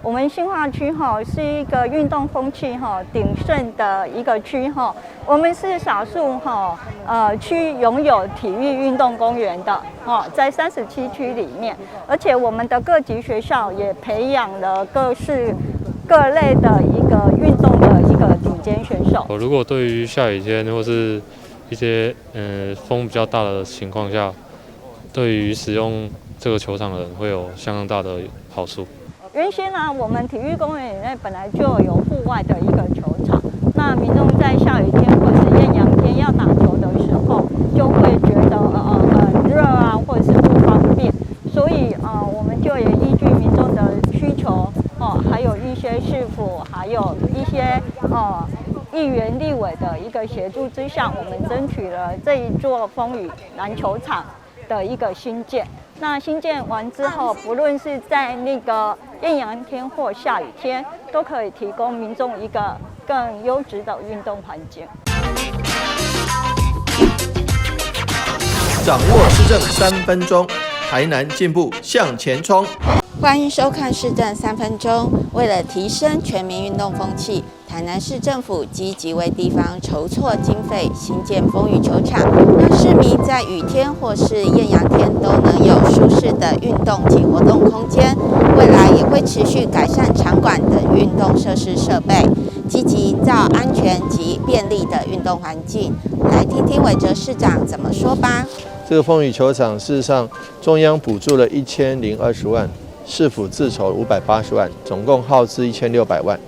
我們新化區哈是一個運動風氣哈鼎盛的一個區哈，我們是少數哈區擁有體育運動公園的哦，在37區裡面，而且我們的各級學校也培養了各式各類的一個運動的一個頂尖選手。如果對於下雨天或是一些風比較大的情況下，對於使用這個球場的人會有相當大的好處。原先呢，我們體育公園裡面本來就有戶外的一個球場，那民眾在下雨天或是豔陽天要打球的時候，就會覺得很熱啊，或者是不方便，所以我們就也依據民眾的需求哦，還有一些市府，還有一些議員、立委的一個協助之下，我們爭取了這一座風雨籃球場的一個新建。那新建完之後，不論是在那個豔陽天或下雨天，都可以提供民眾一個更優質的運動環境。掌握市政3分鐘，台南進步向前衝。歡迎收看市政三分鐘。為了提升全民運動風氣，台南市政府積極為地方籌措經費，興建風雨球場，讓市民在雨天或是豔陽天都能有舒適的運動及活動空間。未來也會持續改善場館等運動設施設備，積極營造安全及便利的運動環境。來聽聽韋哲市長怎麼說吧。這個風雨球場，事實上中央補助了1020萬。市府自籌580萬，總共耗資1600萬。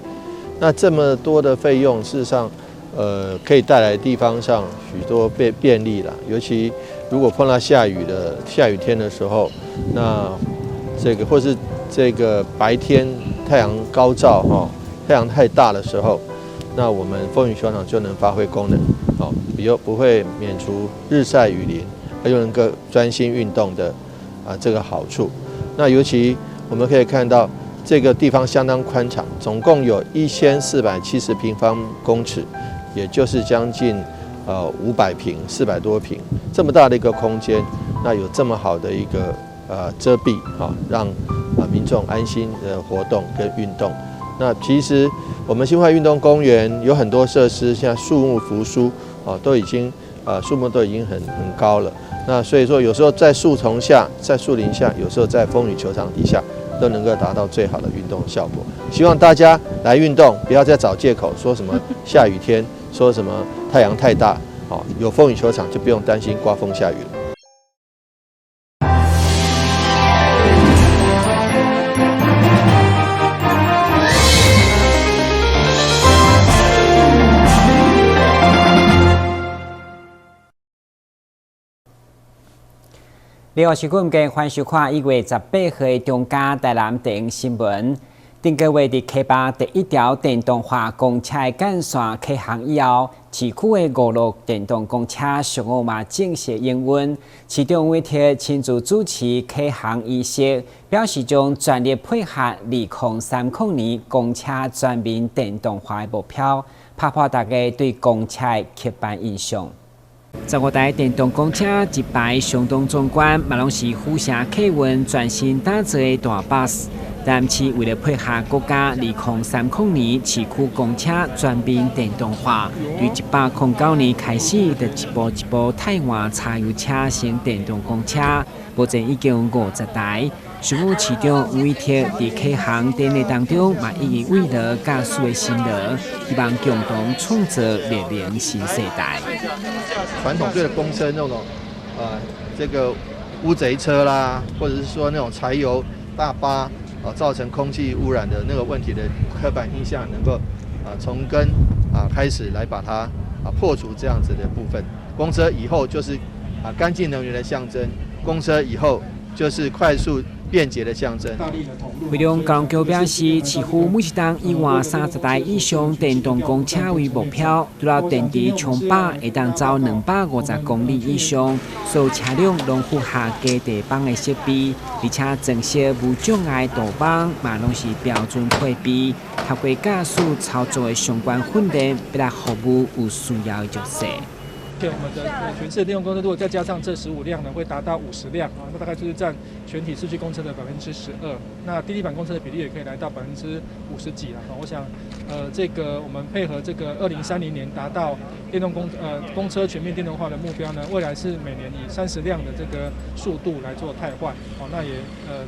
那這麼多的費用，事實上，可以帶來地方上許多便利啦。尤其如果碰到下雨天的時候，那這個或是這個白天太陽高照哈，太陽太大的時候，那我們風雨球場就能發揮功能，哦，比較不會免除日曬雨淋，又能夠專心運動的啊這個好處。那尤其我們可以看到，這個地方相當寬敞，總共有1470平方公尺，也就是將近500平，400多平，這麼大的一個空間，那有這麼好的一個遮蔽啊，讓民眾安心的活動跟運動。那其實我們新化運動公園有很多設施，像樹木扶疏啊，都已經樹木都已經很高了。那所以說，有時候在樹叢下，在樹林下，有時候在風雨球場底下，都能夠達到最好的運動效果。希望大家來運動，不要再找借口，說什麼下雨天，說什麼太陽太大，哦，有風雨球場就不用擔心刮風下雨了。你好，是阮家歡迎收看1月18號的中嘉台南電影新聞。頂個月佇溪壩第一條電動化公車的幹線啟航以後，市區的五路電動公車上午嘛正式營運。市長韋哲親自主持啟航儀式，表示將全力配合2030年公車全面電動化的目標，拍破大家對公車的刻板印象。15台電動公車一排相當壯觀，嘛攏是府城客運全新打造的大巴士。但是為了配合國家2030年市區公車全面電動化，對109年開始，就一步一步替換柴油車成電動公車，目前已經50台。上午市長韋哲佇啟航典禮當中，嘛已經慰勞駕駛的辛勞，希望共同創造熱能新世代。傳統對的公車那種，這個烏賊車啦，或者是說那種柴油大巴，啊，造成空氣污染的那個問題的刻板印象，能夠啊從根啊開始來把它啊破除這樣子的部分。公車以後就是啊乾淨能源的象徵，公車以後就是快速便捷的象徵。會長高橋表示，市府每一冬以換30台以上電動公車為目標，除了電池充飽會當走250公里以上，所有車輛攏符合加地板的設備，而且裝設無障礙導網嘛攏是標準配備，透過駕駛操作的相關訓練，欲來服務有需要的弱勢。對我們的全市電動公車，如果再加上這15輛呢，會達到50輛啊，那大概就是佔全體市區公車的12%。那低地板公車的比例也可以來到50%幾了。我想，這個我們配合這個2030年達到電動公車全面電動化的目標呢，未來是每年以30輛的這個速度來做汰換。好，那也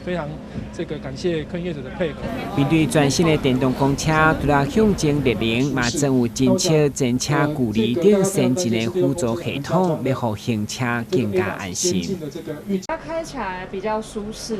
非常這個感謝客運業者的配合。面對全新的電動公車，除了向前熱能，嘛真有真車前車距離等先進的輔助系統，欲予行車更加安心。它開起來比較舒適，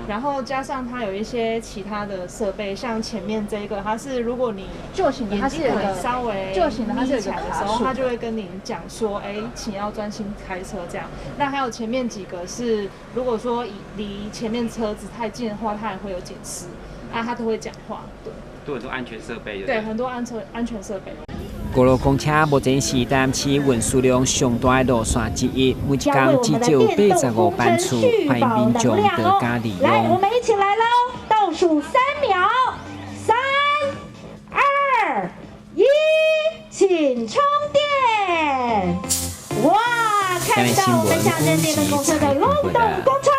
然後加上它有一些其他的設備，像前面這個，它是如果你舊型的，它是有稍微舊型的，它是有起來的時候，它就會跟你講說，哎，請要專心開車這樣。那還有前面幾個是，如果說離前面車子太近的話，它也會有警示，啊，它都會講話，對。都很多安全設備。對，很多安全設備。五路公車目前是台南市運輸量上大的路線之一，每一工至少有85班次，歡迎民眾多加利用。來，我們一起來嘍！倒數3秒，三、二、一，請充電！哇，看到我們下鎮電動公車的龍動公車。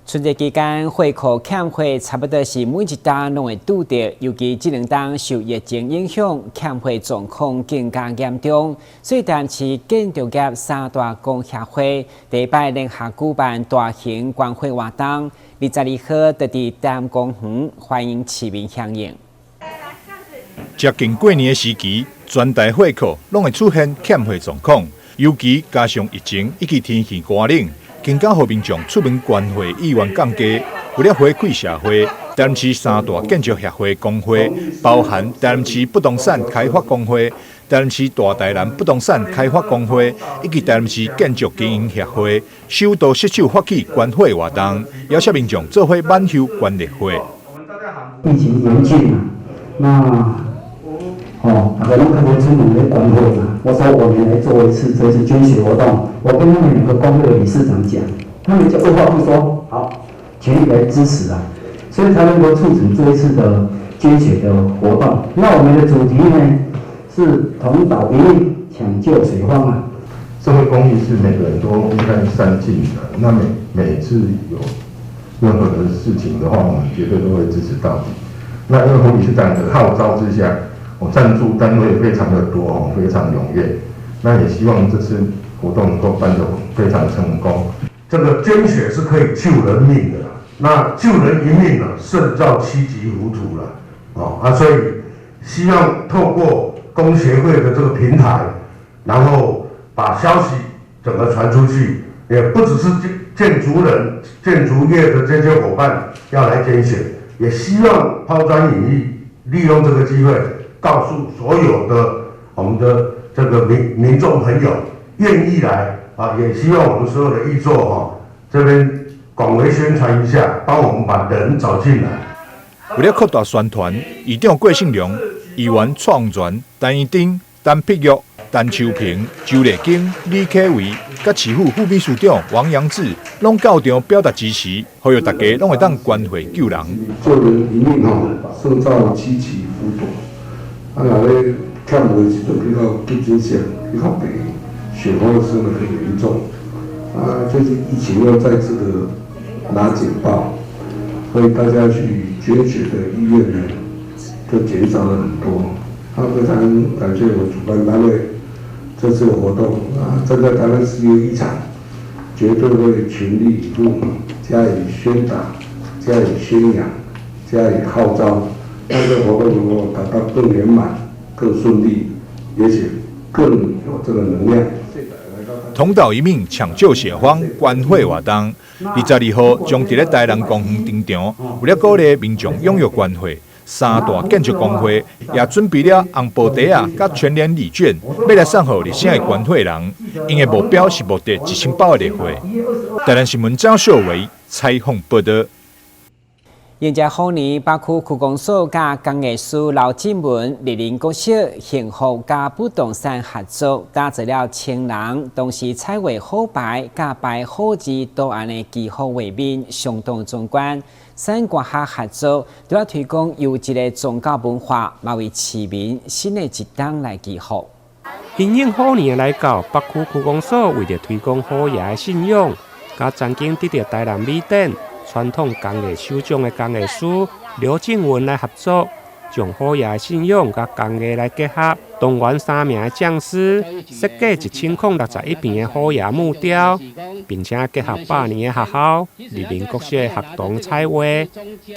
春節期間，貨庫欠貨差不多是每一冬攏會拄著，尤其這兩冬受疫情影響，欠貨狀況更加嚴重。所以，台南市建築業三大工協會第一擺聯合舉辦大型捐血活動，22號就佇台南公園歡迎市民響應。接近過年的時期，全台貨庫攏會出現欠貨狀況，尤其加上疫情以及天氣寒冷，更加予民眾出門捐血意願降低。為了回饋社會，台南市三大建築協會公會，包含台南市不動產開發公會、台南市大台南不動產開發公會以及台南市建築經營協會，首度攜手發起捐血活動，邀請民眾做伙挽袖捐熱血。疫情嚴峻啊，那哦，大家攏較無出門咧捐血嘛。我說我們來做一次這次捐血活動，我跟他們兩個公會的理事長講，他們就二話不說，好，全力來支持啊，所以才能夠促成這一次的捐血的活動。那我們的主題呢是同島一命，搶救血荒啊。社會公益是每個人都應該善盡的，那每次有任何的事情的話，我們絕對都會支持到底。那因為胡理事長的號召之下，我贊助單位非常的多哦，非常踴躍。那也希望這次活動能夠辦得非常成功。這個捐血是可以救人命的，那救人一命呢，勝造七級浮屠了。哦啊，所以希望透過工協會的這個平台，然後把消息整個傳出去，也不只是建築人、建築業的這些夥伴要來捐血，也希望拋磚引玉，利用這個機會，告訴所有的我們的這個民眾朋友願意來啊，也希望我們所有的議座哈，這邊廣為宣傳一下，幫我們把人找進來。為了擴大宣傳，議長郭勝良、議員蔡宏全、陳怡貞、陳碧玉、陳秋平、周麗京、李啟維，佮市府副秘書長王陽志，攏到場表達支持，呼籲大家攏會當捐血救人。救人一命吼，勝造七級浮屠。啊，若咧欠血的時陣去到急診室，去較病，血荒真的很嚴重。啊，最近疫情又再次的拉警報，所以大家去捐血的意願呢，就減少了很多。啊，非常感謝我主辦單位這次的活動啊，站在台南市的立場，絕對會全力以赴，加以宣導、加以宣揚、加以號召，讓這個活動能夠達到更圓滿、更順利，也許更有這個能量。同島一命搶救血荒捐血活動，22號將佇咧台南公園登場。為了鼓勵民眾踴躍捐血，三大建築公會也準備了紅包袋仔佮全聯禮券，欲來送予熱心的捐血人。𪜶的目標是募得1000包的熱血。台南新聞張秀維採訪報道。迎接虎年，北區區公所佮工藝師劉進文、麗林國小幸福佮不動產合作，打造了青人同時彩繪虎牌佮排虎字圖案的祈福畫面，相當壯觀。產官學合作，除了推廣優質的宗教文化，嘛為市民新的一冬來祈福。因應虎年的來到，北區區公所為著推廣虎爺的信仰，佮曾經得著台南美典傳統工藝首獎的工藝師劉靜文來合作，將虎爺的信仰佮工藝來結合，動員三名的匠師設計1061坪的虎爺木雕，並且結合百年的學校、麗林國小的學童彩畫，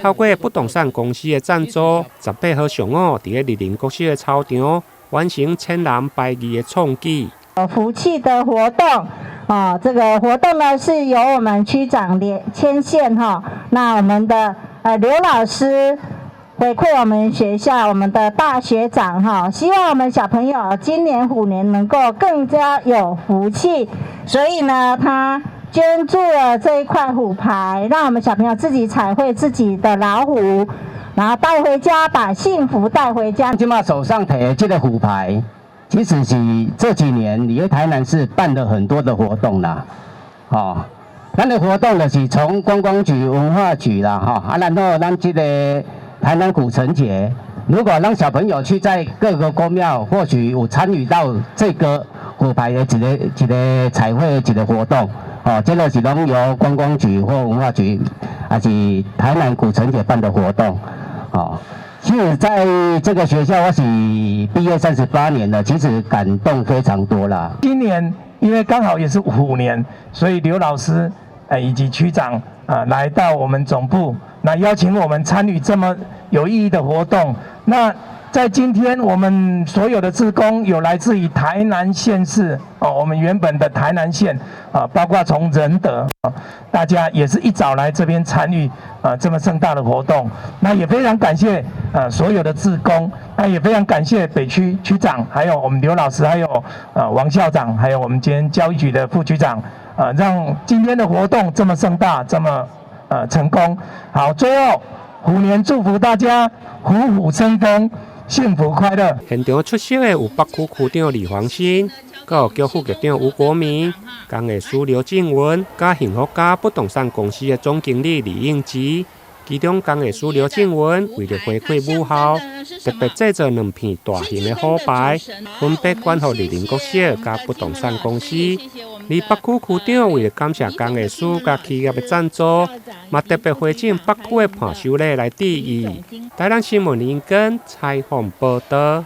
透過不動產公司的贊助，18號上午佇咧麗林國小的操場完成千人排藝的創舉。福氣的活動，啊，這個活動呢是由我們區長連牽線哈，那我們的劉老師回饋我們學校，我們的大學長哈，希望我們小朋友今年虎年能夠更加有福氣，所以呢，他捐助了這一塊虎牌，讓我們小朋友自己彩繪自己的老虎，然後帶回家，把幸福帶回家。這馬手上提的這個虎牌，其實是這幾年佇咧台南市辦了很多的活動啦，吼，咱的活動就是從觀光局、文化局啦，吼，啊，然後咱這個台南古城節，如果讓小朋友去在各個宮廟，或許有參與到這個虎牌的一個一個彩繪一個活動，哦，這個是攏由觀光局或文化局，還是台南古城節辦的活動，哦。其實在這個學校，我是畢業38年了，其實感動非常多啦。今年因為剛好也是虎年，所以劉老師以及區長啊來到我們總部，來邀請我們參與這麼有意義的活動。那在今天，我們所有的志工有來自於台南縣市哦，我們原本的台南縣啊，包括從仁德啊，大家也是一早來這邊參與啊這麼盛大的活動。那也非常感謝啊所有的志工，那也非常感謝北區區長，還有我們劉老師，還有啊王校長，還有我們今天教育局的副局長啊，讓今天的活動這麼盛大，這麼成功。好，最後虎年祝福大家虎虎生風。幸福快樂。現場出席的有北區區長李黃新，教育局副局長吳國明、工藝師劉靜文，佮幸福家不動產公司的總經理李應基。其中工藝師劉靜文為著回饋母校，特別製作兩片大型的虎牌，分別捐予麗林國小佮不動產公司。而北區區長為著感謝工藝師佮企業的贊助，嘛特別回贈北區的伴手禮來致意。台南新聞林根採訪報導。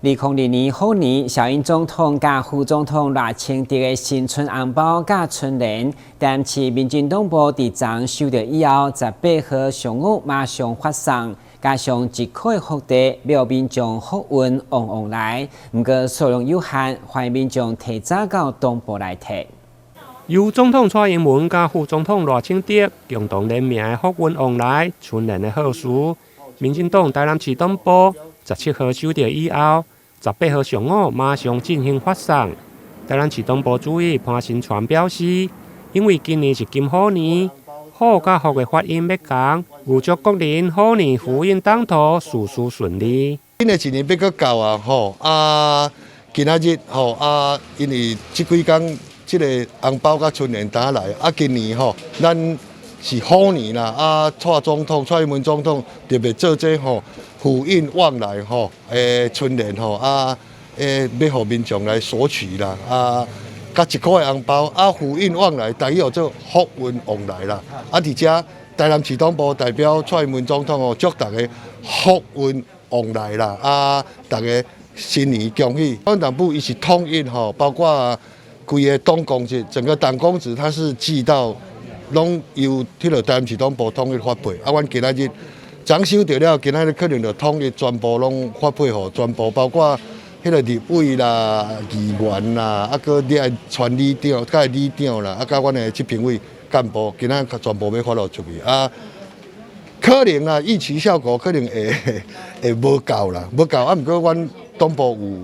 2022虎年，小英總統佮副總統賴清德的新春紅包佮春聯，台南市民進黨部佇昨收著以後，18號上午馬上發送，加上一箍福袋，予民眾福運旺旺來。毋過數量有限，歡迎民眾提早到黨部來提。由總統蔡英文佮副總統賴清德共同聯名的福運旺來春聯的賀詞，民進黨台南市黨部17號收著以後，18號上午馬上進行發送。台南市黨部主委潘新傳表示，因為今年是金虎年，虎佮福的發音欲仝，預祝國人虎年福運當頭，事事順利。新的一年欲閣到啊，吼啊，今仔日吼啊，因為這幾工這個紅包佮春聯打來，啊，今年吼咱是虎年啦，啊，蔡總統、蔡英文總統特別做這吼福運旺來吼，春聯吼啊，欲予民眾來索取啦，啊，佮一箍的紅包，啊，福運旺來，代表做福運旺來啦。啊，佇遮台南市黨部代表蔡英文總統哦，祝大家福運旺來啦，啊，大家新年恭喜。阮黨部伊是統一吼，包括規个黨公職，整個黨公職，它是寄到。攏由彼个台南市黨部統一發配，啊，阮今仔日昨收著了，今仔日可能就統一全部攏發配予全部，包括彼个立委啦、議員啦，啊，閣你愛傳里長、佮里長啦，啊，佮阮的執評委幹部，今仔全部欲發落出去啊。可能啊，預期效果可能會會無夠啦，無夠啊，毋過阮黨部有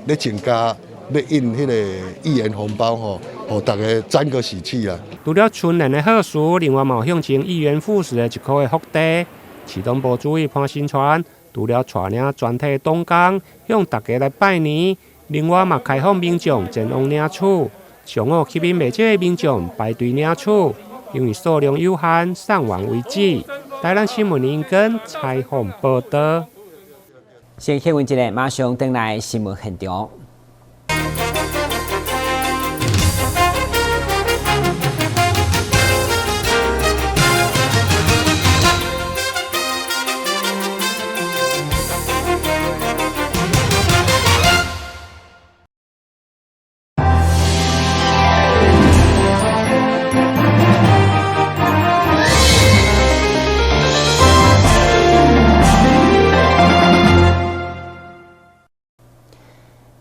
咧增加。欲印彼个一元紅包吼，予大家沾個喜氣啦。除了春聯的賀詞，另外嘛有向前一元復始的一箍的福袋。市黨部主委潘新傳除了帶領全體黨工向大家來拜年，另外嘛開放民眾前往領取。上午吸引袂少的民眾排隊領取，因為數量有限，送完為止。台南新聞林根採訪報導。先歇困一下，馬上轉來新聞現場。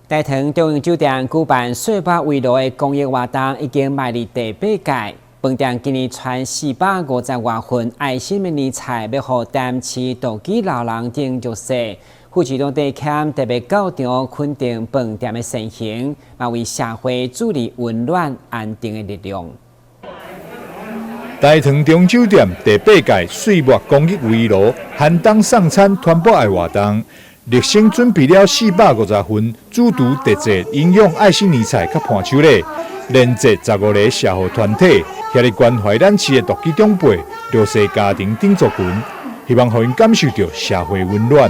大唐中央酒店舉辦歲末圍爐的公益活動，已經邁入第八屆。飯店今年傳450外份愛心的年菜，欲予台南市獨居老人等弱勢。副市長戴謙特別到場肯定飯店的善行，嘛為社會注入溫暖安定的力量。大唐中酒店第八屆歲末公益圍爐寒冬送餐傳播愛活動。力省準備了450份主廚特製營養愛心年菜佮伴手禮，連結15个社福團體，協力關懷咱市的獨居長輩、弱勢家庭等族群，希望予𪜶感受著社會溫暖。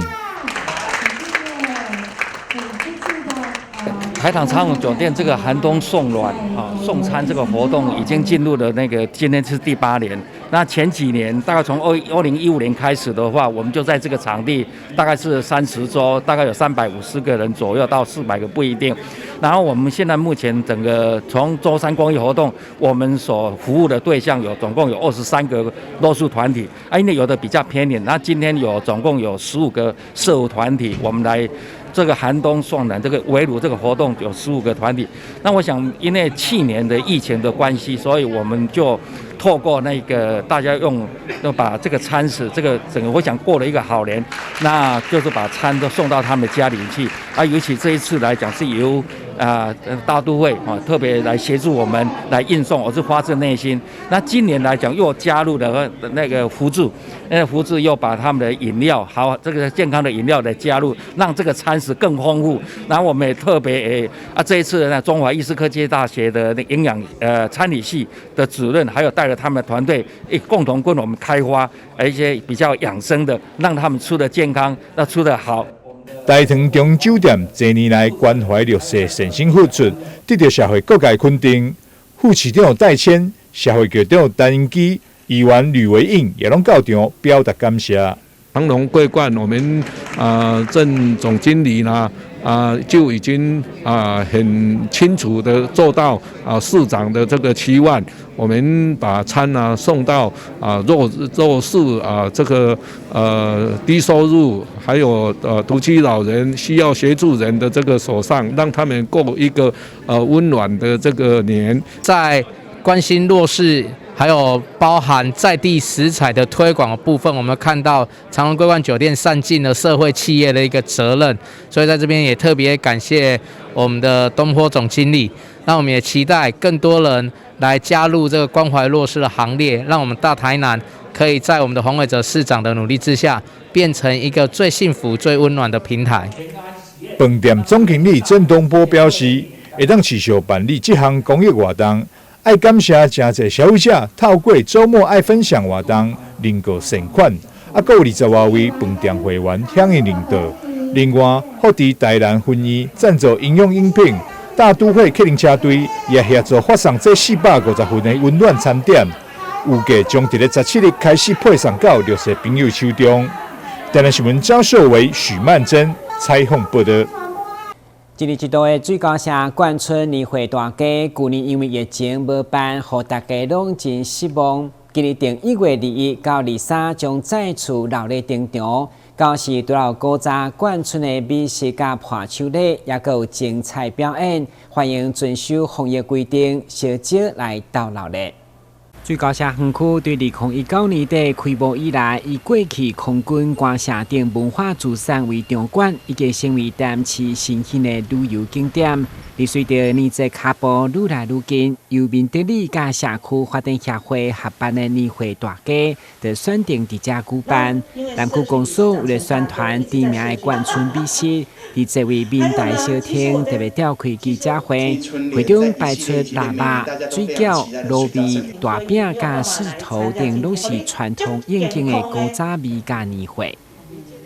台糖長榮酒店這個寒冬送暖啊送餐這個活動已經進入了那個今天是第8年。那前幾年大概從2015年開始的話，我們就在這個場地大概是30桌，大概有350個人左右到400個不一定。然後我們現在目前整個從週三公益活動，我們所服務的對象有總共有23個弱勢團體，啊，因為有的比較偏遠，那今天有總共有15個社福團體，我們來這個寒冬送暖這個圍爐這個活動有15個團體。那我想，因為去年的疫情的關係，所以我們就透過那個大家用，就把這個餐食，這個整個我想過了一個好年，那就是把餐都送到他們家裡去。啊，尤其這一次來講是由大都會啊特別來協助我們來運送，我是發自內心。那今年來講又加入了那個福助，那個福助又把他們的飲料，好這個健康的飲料來加入，讓這個餐食更豐富。然後我們也特別這一次呢，中華醫事科技大學的營養餐飲系的主任，還有帶着他們的團隊，共同跟我們開發一些比較養生的，讓他們吃得健康，那吃得好。大唐中酒店這年來關懷弱勢，善心付出，得到社會各界肯定。副市長戴謙、社會局長陳英基、議員呂維應也攏到場表達感謝。長榮桂冠，我們鄭總經理呢就已經很清楚的做到市長的這個期望，我們把餐送到弱勢這個低收入，還有獨居老人需要協助人的這個手上，讓他們過一個溫暖的這個年。在關心弱勢，還有包含在地食材的推廣的部分，我們看到長榮桂冠酒店善盡了社會企業的一個責任，所以在這邊也特別感謝我們的東坡總經理。那我們也期待更多人來加入這個關懷弱勢的行列，讓我們大台南可以在我們的黃偉哲市長的努力之下，變成一個最幸福、最溫暖的平台。飯店總經理鄭東波表示，會當持續辦理這項公益活動。愛感謝誠濟消費者透過週末愛分享活動認購善款，啊，閣有20外位飯店會員響應認購。另外，福智台南分院贊助營養飲品，大都會客運車隊也協助發送這450份的溫暖餐點，預計將佇咧17日開始配送到弱勢朋友手中。台南新聞張秀維、許曼珍採訪報導。一年一度的水溝城冠春年會大家，舊年因為疫情無辦，予大家攏真失望。今年定1月21到23將再次熱鬧登場。到時除了古早冠春的美食佮伴手禮，也閣有精彩表演，歡迎遵守防疫規定，小少來鬥熱鬧。水溝城園區對2019年底開幕以來，以過去空軍官舍等文化資產為場館，已經成為台南市新興的旅遊景點。而隨著年節腳步愈來愈近，由民德里佮社區發展協會合辦的年會大家，就選定佇遮舉辦。南區公司為了宣傳知名的冠春美食，佇這位明大小廳特別召開記者會，會中擺出臘肉、水餃、滷味、大餅佮獅頭等，攏是傳統應景的古早味佮年貨。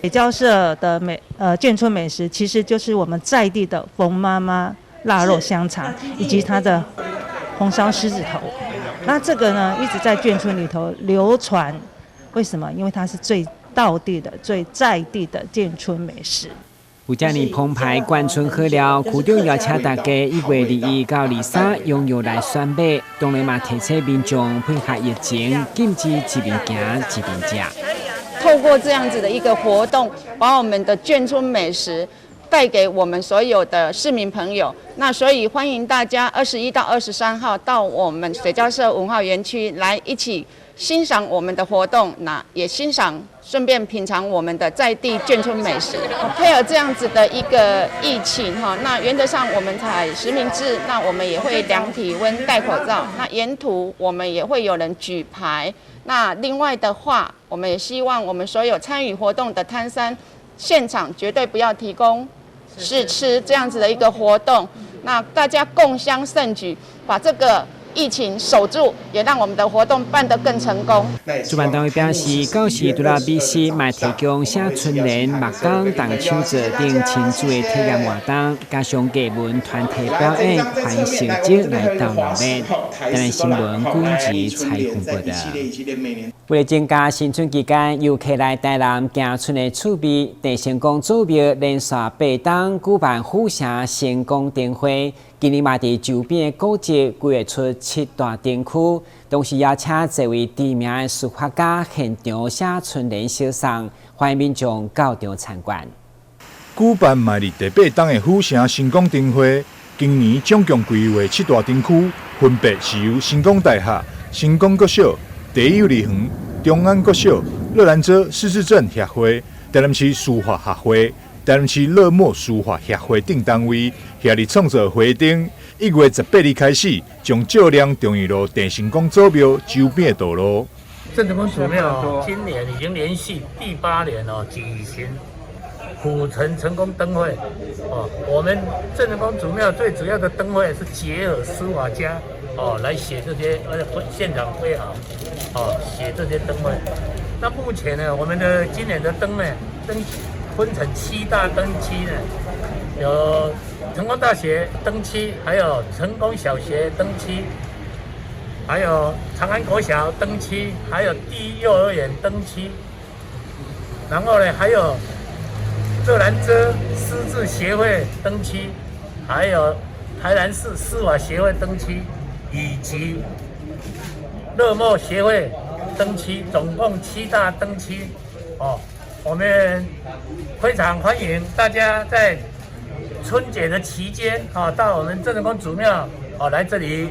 水交社的眷村美食，其實就是我們在地的馮媽媽臘肉香腸，以及它的紅燒獅子頭。那這個呢，一直在眷村裡頭流傳。為什麼？因為它是最道地的、最在地的眷村美食。有遮爾澎湃貫春好料，區長邀請大家1月21到23踴躍來選買。當然嘛，提醒民眾配合疫情，禁止一面行一面食。透過這樣子的一個活動，把我們的眷村美食帶給我們所有的市民朋友。那所以歡迎大家21到23號到我們水交社文化園區來一起欣賞我們的活動，那也欣賞，順便品嘗我們的在地眷村美食。配合這樣子的一個疫情哈，那原則上我們採實名制，那我們也會量體溫、戴口罩。那沿途我們也會有人舉牌。那另外的話，我們也希望我們所有參與活動的攤商，現場絕對不要提供試吃這樣子的一個活動。那大家共襄盛舉，把這個疫情守住，也讓我們的活動辦得更成功。主辦單位表示，到時除了美食，嘛提供寫春聯、木工、動手做等親子的體驗活動，加上藝文團體表演，歡迎小姐來到鬧熱。台南新聞軍事採訪報導。為了增加新春期間遊客來台南行春的趣味，鄭成功祖廟連續八冬舉辦府城成功燈會，今年嘛佇周邊的古蹟規劃出七大燈區，同時邀請這位知名的書法家現場寫春聯相送，歡迎民眾到場參觀。舉辦嘛佇第八冬的府城成功燈會，今年總共規劃七大燈區，分別是由成功大學、成功國小、第一幼兒園、中安國小、熱蘭遮失智症協會、台南市書法學會、台南市樂墨書法協會等單位，協力創作花燈。1月18日開始，將照亮中義路鄭成功祖廟周邊的道路。鄭成功祖廟今年已經連續第八年哦舉行府城成功燈會哦。我們鄭成功祖廟最主要的燈會是結合書法家哦來寫這些，而且現場揮毫哦寫這些燈會。那目前呢，我們的今年的燈呢，燈分成七大燈區呢，有成功大學燈區，還有成功小學燈區，還有長安國小燈區，還有第一幼兒園燈區，然後呢，還有熱蘭遮失智協會燈區，還有台南市司法協會燈區，以及樂墨協會燈區，總共七大燈區。哦，我們非常歡迎大家在春節的期間啊，到我們鄭成功祖廟啊來這裡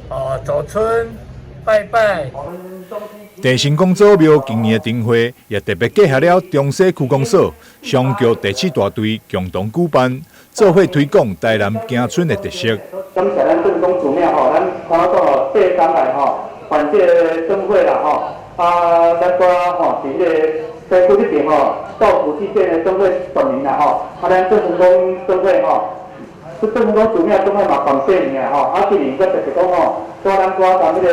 哦走春拜拜。鄭成功祖廟今年的燈會也特別結合了中西區公所、商局第七大隊共同舉辦，做伙推廣台南行春的特色。感謝咱鄭成功祖廟吼，咱看到八冬來吼辦這個燈會啦吼，啊，咱拄吼佇彼個西區這邊吼，到府祭殿的燈會10年啦吼，啊，咱鄭成功燈會吼，這鄭成功祖廟燈會嘛辦八年啦吼，啊，今年閣特別講吼，拄咱拄共彼個。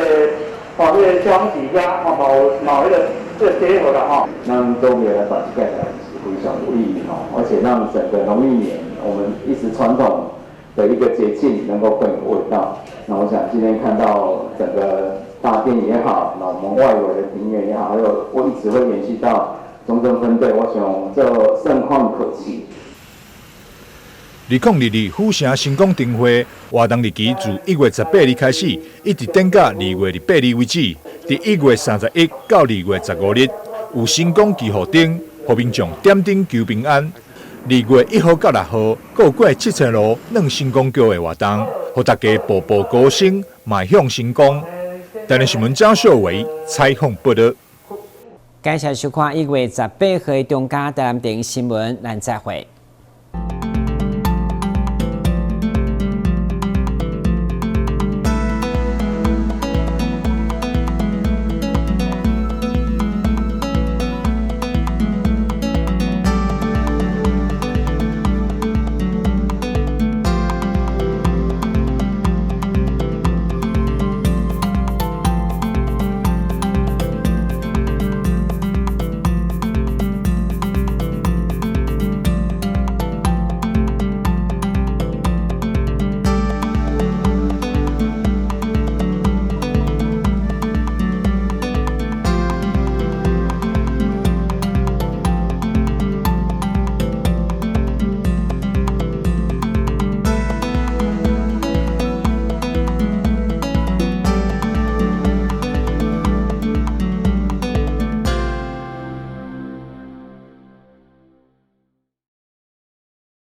吼，彼個消防局遐吼，嘛有嘛有彼個這個結合啦吼。讓祖廟來辦這個是非常有意義吼，而且讓整個農曆年我們一直傳統的一個節慶能夠更有味道。那我想今天看到整個大殿也好，那我們外圍的庭園也好，還有我一直會延續到中正分隊，我想這盛況可期。2022府城成功燈會活動日期自1月18日開始，一直展到2月28日為止。佇1月31到2月15日，有成功祈福燈，予民眾點燈求平安。2月1號到6號，閣有過七層路轉成功橋的活動，予大家步步高升，邁向成功。台南新聞張秀偉採訪報導。感謝收看1月18號的中嘉台南電視新聞，咱再會。